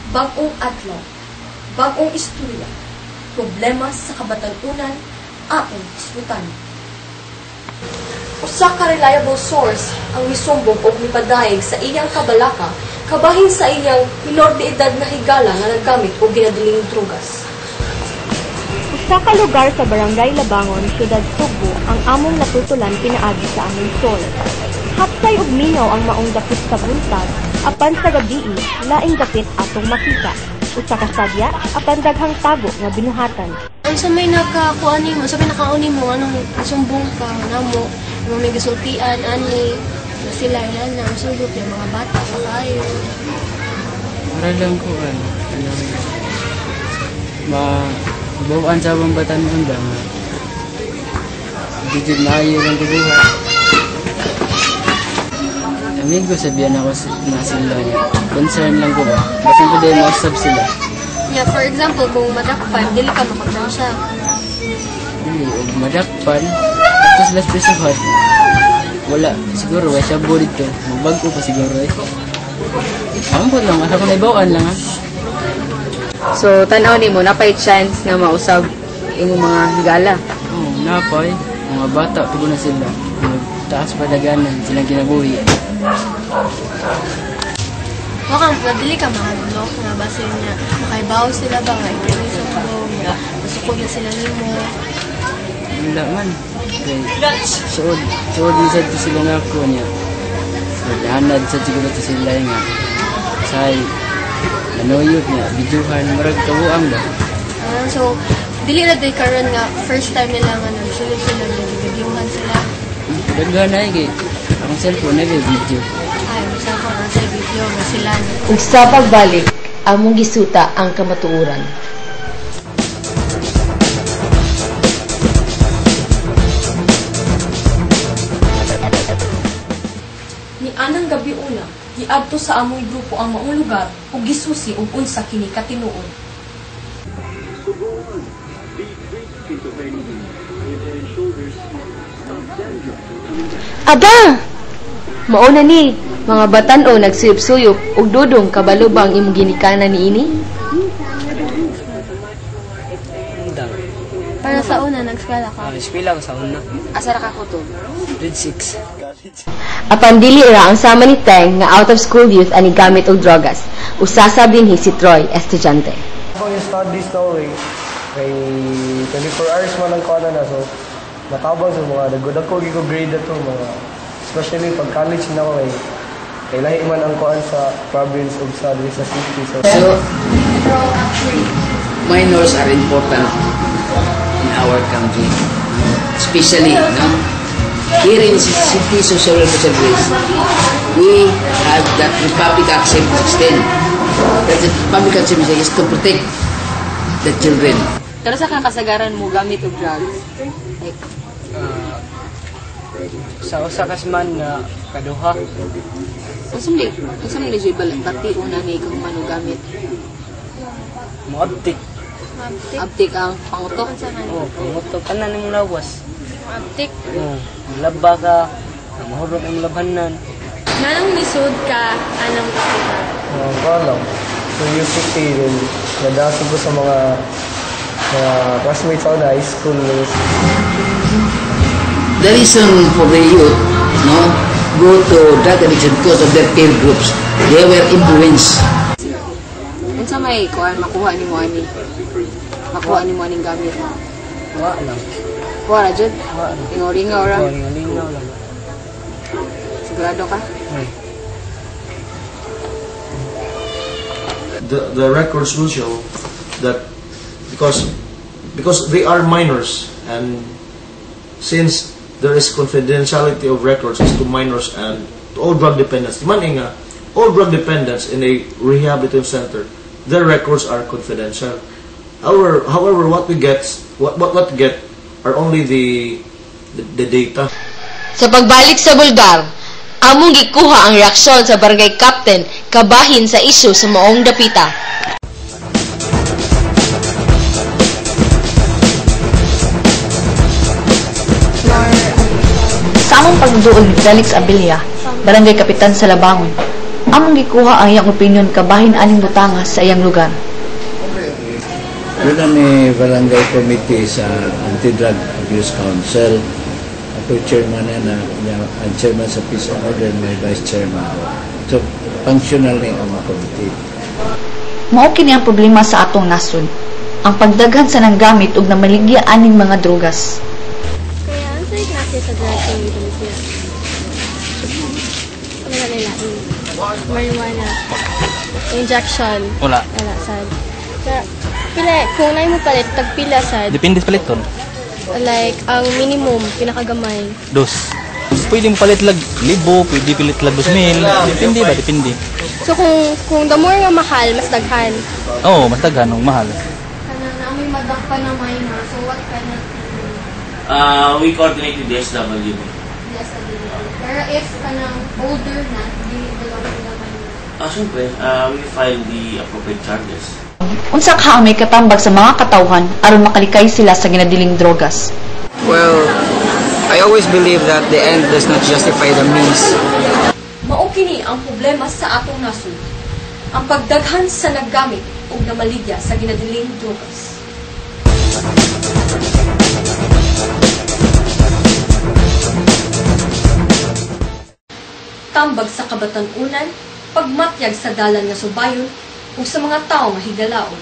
Bag-ong adlaw, bag-ong istorya, problema sa kabatan-unan, atong hisgutan. Usa ka reliable source ang misumbong og mipadayeg sa iyang kabalaka kabahin sa iyang minor de edad na higala nga naggamit og ginadiling drugas. Usa ka lugar sa Barangay Labangon, Siyudad Sugbo ang among natutulan pinaagi sa among source. Hapsay ug mingaw ang maong dapit sa buntag, apan sa gabii, laing dapit atong makita. Usa ka sadya, apan daghang tago nga binuhatan. Unsa may nakakuan nimo, unsa may nakaon nimo, anong sumbong ka namo, mo may gisultian ani na sila na na sulot yung mga bata pa kayo. Para lang ko ano, ano ma buuan sa abang batanon ba nga di jud maayo lang gibuhat. Amigo, sabihan ako na sila niya. Concern lang ko ba? Basta ko din mausap sila. Yeah, for example, kung madakpan, dili ka makakonsya. Dili, og madakpan, tapos sila prisuhan. Wala, siguro, wala siya dito. Mabago pa siguro eh. Ambot lang, asa ko naibawaan lang ha. So, tan-aw nimo napay chance nga mausab imong mga higala. Oo, napay. Mga bata, pigo na sila. Mga taas pa daganan, silang kinabuhi. Wa ka, dili ka mahadlok nga basin nga makaibaw sila ba nga ikaw yung sumbong, nga masukod na sila nimo. Wala man. Kay, suod, suod din sad to sila na ako niya. Hanad sad siguro to sila nga. Say, nanuyot niya, bidyuhan, murag kabuang ba? Ah, so dili na day karon nga first time nila nga nagsulod sila nga gibidyuhan sila. Daghan na eh, kay akong cellphone na video. Ay, sa ako na sa video nga sila. Ug sa pagbalik, among gisuta ang kamatuoran. Ni anang gabi una, giadto sa among grupo ang maong lugar ug gisusi og unsa kini katinuod. Aba! Mauna ni, mga batan-o nagsuyop-suyop ug dudong kabalo ba ang imong ginikanan niini? Para sa una, nag-eskwela ka? Eskwela ko sa una. Asa ra ka kutob? Grade 6. Apan dili ra ang sama ni Teng nga out of school youth ani gamit og drogas. Usa sa dinhi si Troy, estudyante. Ako yung studies na eh. Kay 24 hours man ang kuha na so matabang sa mga nagudako ko grade na to mga especially pag college na ako eh. Kay lahi man ang kuan sa province ug sa diri sa city so So, minors are important in our country, especially no? Here in City Social Welfare Service, we have that Republic Act 716. That the Republic Act 716 is to protect the children. Pero sa kakasagaran mo gamit og drugs? Like, Sa usa ka man na kaduha. Unsa man ni bati una ni ikaw man og gamit? Moabtik. Abtik ang pangutok. Oh, pangutok kanan imong lawas. Abtik. Oh, laba ka, mahurot ang labhanan. Nanong nisud ka anong dapita? Mga kuan lang. Curiosity din nadasig ko sa mga classmates ako na high school. The reason for the youth, no, go to drug addiction because of their peer groups. They were influenced. Unsa may kuan makuha nimo ani? Makuha nimo aning gamit? Wa lang. Kuha ra jud? Wa lang. Lingaw-lingaw ra. Oh, lingaw lang. Sigurado ka? Ay. The records will show that because they are minors, and since there is confidentiality of records as to minors and to all drug dependents, man nga, all drug dependents in a rehabilitation center, their records are confidential. However, what we get, what get are only the data. Sa pagbalik sa Bulgar, among gikuha ang reaksyon sa barangay captain kabahin sa isyu sa maong dapita. Sa among pagduol ni Felix Abilla, barangay kapitan sa Labangon, Among gikuha ang iyang opinyon kabahin aning butanga sa iyang lugar. Doon ni Barangay Committee sa Anti-Drug Abuse Council. Ako chairman na, ang chairman sa Peace and Order, may vice chairman. So, functional ni ang mga committee. Mao kini ang problema sa atong nasod. Ang pagdaghan sa nanggamit ug namaligya aning mga drogas. Kaya ang sa klase sa drugs yung ito niya? Wala na lain. Marijuana. Injection. Wala. Wala, sad. Kaya, pila, kung naay mo palit, tagpila sad. Depende sa paliton. Like, ang minimum, pinakagamay. Dos. Pwede mo palit lag libo, pwede palit lag 2,000. Depende ba? Depende. So, kung the more nga mahal, mas daghan. Oo, mas daghan og mahal. Kanang namin madakpan na minor, so what penalty? We coordinate with DSWD. Yes, pero if kanang older na, di belong to the minor. Ah, syempre, we file the appropriate charges. Unsa ka ang may katambag sa mga katawhan aron makalikay sila sa ginadiling drogas? Well, I always believe that the end does not justify the means. Mao kini ang problema sa atong nasod. Ang pagdaghan sa naggamit ug namaligya sa ginadiling drogas. Tambag sa kabatan-unan, pagmatyag sa dalan nga subayon ug sa mga tawo nga higalaon.